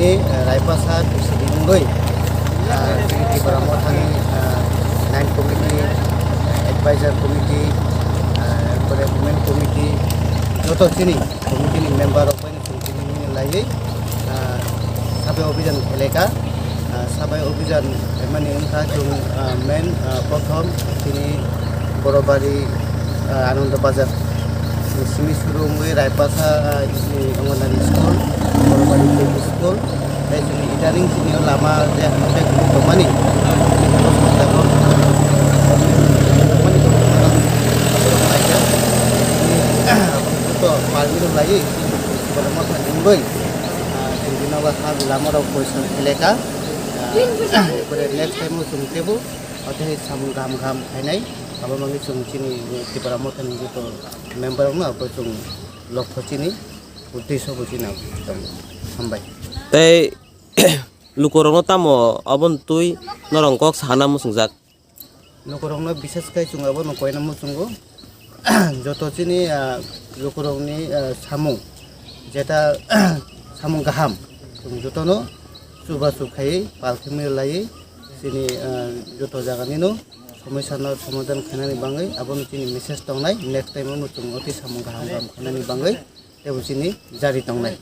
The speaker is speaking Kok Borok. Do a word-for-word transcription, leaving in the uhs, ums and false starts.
Raipasa president wngwi, ah, chini Tipra Mothani, ah, nine committee, advisor committee, ah, ekpore women committee, joto chini committee ni member rok bai chwng tini laiwi, ah, sabai obhijan kheleka. Ah, sabai obhijan khaimani wngkha chwng, ah, main, ah, prothom chini Borobari, ah, Anando Bazar. Simi suru wngwi Raipasa, ah, Anganwadi school, Borobari K P school. Tei chini idaning chini o lama je hamjak tongmani. Palmiro laiwi, Boromotha wngwi, ah, chini nogo ha lama rok poisa kheleka. Ah, pore next time o chwng tebo, ote samung gam gam khainai. Abo mangi chwng chini Tipra Mothani joto member rokno abo chwng lokho chini. Uddesho bo chini tongo. Hambai. Tei lukurokno tamo aboni twi norok kok sana muchungjak? Lukurokno bises khe chwng abono koina muchungo. Joto chini, ah, lukurokni, ah, samung, jeta samung kaham, chwng jotono chubachu khaiwi palthimwi laiwi chini, ah, joto jaganino somosya no somadhan khainani bangwi abono chini message tongnai. Next time o chwng oti samung kaham kaham khainani bangwi teibo chini jari tongnai.